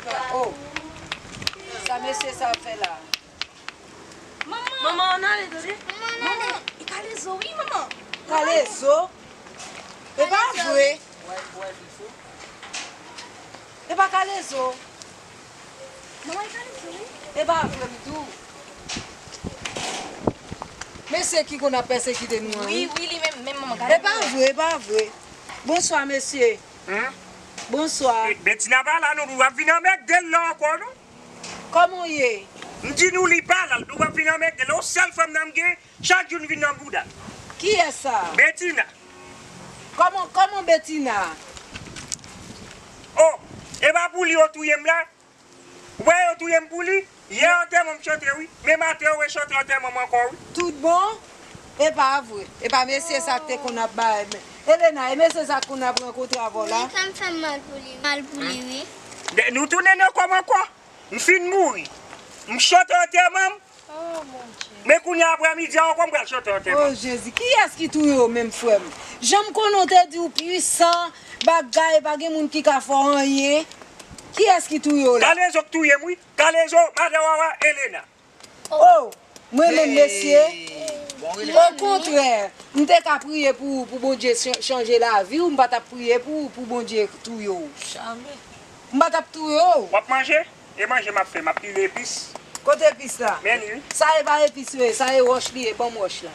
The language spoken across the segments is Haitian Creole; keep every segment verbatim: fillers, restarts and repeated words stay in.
Oh, sa mesye sa ap fè la? Manman, ann ale, tande. Manman, e kalezo, wi, manman. Kalezo? E pa vre. E pa kalezo. Manman, e kalezo, wi. E pa vre, m di w. Mesye ki konn ap pèsekite nou an, wi. Wi, wi, li menm, menm manman, e pa vre, e pa vre. Bonswa, mesye. Bonswa. Betina pa la, nou, nou ap vin anmède l la ankò, non? Kòman w ye? M di nou li pa la, nou ap vin anmède l. Yon sèl frè m nan m gen, chak jou n vin nan bouda. Kiyès sa? Betina. Kòman, kòman Betina? Oh, e pa pou li yo touye m la? Ou wè yo touye m pou li? Yè antèman m chante wi. Men maten yo rechante antèman m ankò wi. Tout bon? E pa vre. E pa mesye sa k te konn ap bay. Elena, e mesye sa k konn ap rankontre avè w la? Wi, sa m fè m mal pou li. Mal pou li, wi. Nou tounen nan kò m ankò? M fin mouri. M chante antèman m. Oh, Bondye. Men kounye a aprè midi a ankò m pral chante antèman. Oh, Jezi. Kiyès ki touye w menm, frè m? Jan m konnen w te di w pwisan, bagay, pa gen moun ki ka fè w anyen. Kiyès ki touye w la? Kalezo k touye m, wi. Kalezo, madan Wawa, Elena. Oh, mwen menm, mesye. Okontrè, m te ka priye pou, pou Bondye chan-, chanje lavi w, m pa t ap priye pou, pou Bondye touye w. Jamè. M pa t ap touye w. W ap manje? E manje m ap fè, m ap pile epis. Kote epis la? Men li, wi. Sa e pa epis yo ye, sa e wòch li ye, ban m wòch la.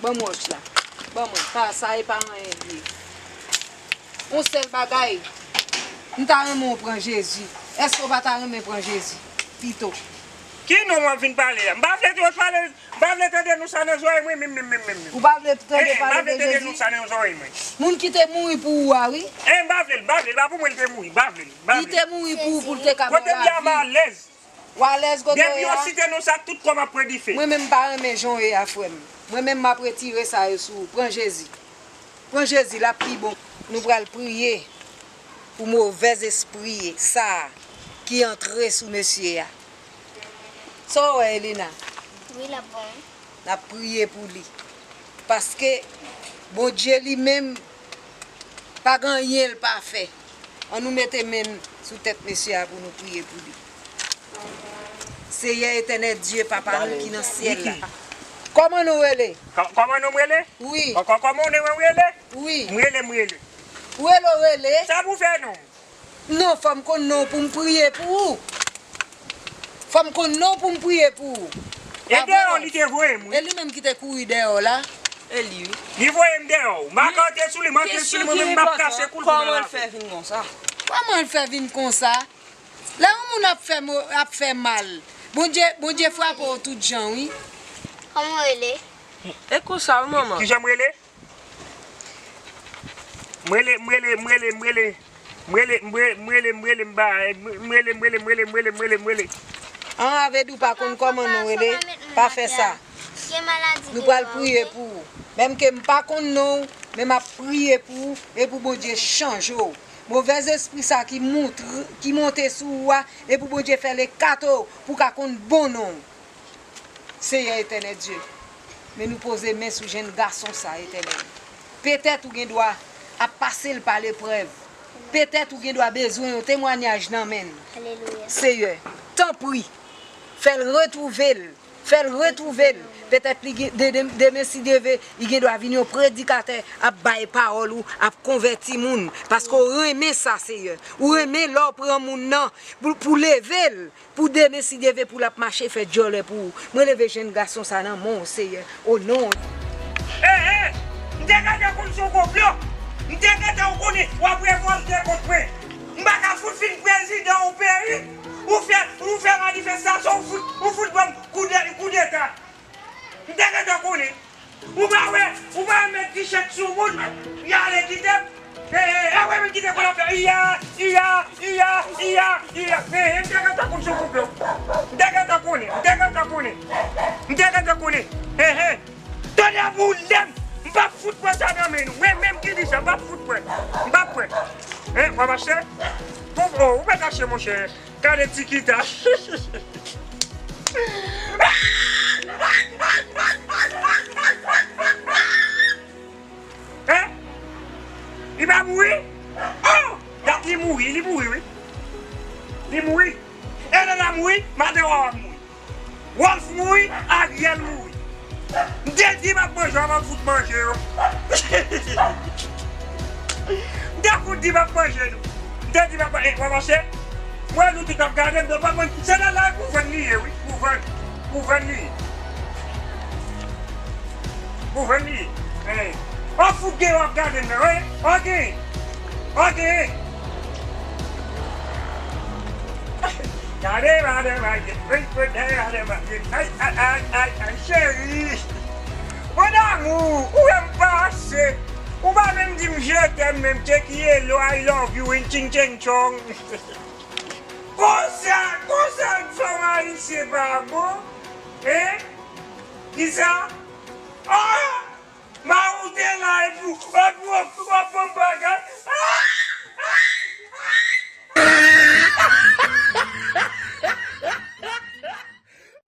Ban m wòch la. Ban mwen. Pa, sa e pa anyen li ye. Yon sèl bagay, m ta renmen w pran Jezi. Èske w pa ta renmen pran Jezi? Pito. Ki non w ap vin pale a? M pa vle tande pale. M pa vle tande nou sa nan zòrèy mwen, menm, menm, menm, menm, menm. Ou pa vle tande pale de Jezi? M pa vle tande nou sa nan zòrèy mwen. Moun ki te mouri pou ou a, wi. Eh, m pa vle l, m pa vle l, pa pou mwen l te mouri, m pa vle l, m pa vle l. Li te mouri pou ou, pou l te ka ba w lavi. Kote m ye a, m alèz. Ou alèz kote w ye a? Depi yo site non sa, tout kò m ap pran dife. Mwen menm m pa renmen jan w ye a, frè m. Mwen menm m ap retire sa yo sou ou. Pran Jezi. Pran Jezi, l ap pi bon. Nou pral priye pou movèz espri sa a ki antre sou mesye a. Sa w wè, Elena? Wi, l ap bon. N ap priye pou li. Paske Bondye li menm, pa gen anyen l pa fè. Ann nou mete men n sou tèt mesye a pou nou priye pou li. Seyè etènèl Dye, Papa nou ki nan syèl la. Kòman nou rele? Kò-, kòman nou rele? Wi. Kò-, kò-, kòman nou rele? Wi. M rele, m rele. Ou rele, w rele? Sa pou fè non? Non, fò m konn non w pou m priye pou ou. Fò m konn non w pou m priye pou ou. E dèyè w li te voye m, wi. E li menm ki te kouri dèyè w la? E li, wi. Li voye m dèyè w. M a kanpe sou li, m antre sou li, mwen menm m ap kache kou l pou m al lave. Kòman l fè vin konsa? Kòman l fè vin konsa? Lè yon moun ap fè mo-, ap fè mal, Bondye, Bondye frape w tout jan, wi. Kòman w rele? E konsa, wi, manman. Kijan m rele? M rele, m rele, m rele, m rele. M rele, m rele, m rele, m rele, m ba, m rele, m rele, m rele, m rele, m rele, m rele. An, Avedou pa konn kòman nou rele. Pa fè sa. Nou pral priye pou ou. Menm ke m pa konn non w, men m ap priye pou ou e pou Bondye chanje w. Movèz espri sa ki moutre, ki monte sou ou a, e pou Bondye fè l ekate w, pou w ka konn bon non w. Seyè etènèl Dye, men nou poze men sou jenn gason sa, Etènèl. Petèt ou gen dwa ap pase l pa leprèv. Petèt ou gen dwa bezwen yon temwayaj nan men l. Alelouya. Seyè, tanpri, fè l retwouve l. Fè l retwouve l. Petèt li gen, de-, de-, demen si Dye vle, li gen dwa vin yon predikatè, ap bay pawòl ou, ap konvèti moun. Paske w renmen sa, Seyè. Ou renmen lè w pran moun nan pou, pou leve l. Pou demen, si Dye vle, pou l ap mache fè djòlè pou ou. Mwen leve jenn gason sa nan men w, Seyè, o non. Hey, hey! M te gentan konn se w konplo. M te gentan konnen w ap revòlte kont mwen. M pa ka fout fin prezidan yon peyi. Ou fè, ou fè manifestasyon, ou fout, ou fout ban m koudè, koudeta. M te gentan konnen. Ou pa wè, ou pa wè met tichèt sou moun, y ale kite m. E, e, e, wè menm kite kòl ap fè, iya, iya, iya, iya, iya. E, e, m te gentan konn sou koup yo. M te gentan konnen, m te gentan konnen. M te gentan konnen. E, e. Tande pou lè m, m p ap fout pran sa nan men nou. Mwen menm ki di sa, m p ap fout pran. M p ap pran. E, w ap achte? Bon, oh, ou mèt achte, monchè. Gade ti kita. Hein? Li pa mouri? Oh! Dat li mouri, li mouri, wi. Li mouri. Elena mouri, madan Wawa mouri. Wolf mouri, Ariel mouri. M te di m ap manje w avan m fout manje yo. M te fout di m ap manje nou. M te di m ap manje, w ap mache? Mwen nou tout ap gade m, nou pa konn. Se nan live pou vann li ye, wi. Pou vann. Pou vann li ye. Pou vann li ye. Hey. An fout gen w ap gade m nan, wi. Ok. Ok. Gade madan Maryem, gade madan Maryem. Ay, ay, ay, ay, ay, cheri. Mon amour, ou wè m pase. Ou pa menm di m je t'aime menm, te ki hello, I love you, in ching ching chong. Konsa, konsa, fanm ayisyen pa bon. Hein? Kisa? Ah! Mawout te la epi w, epi w ap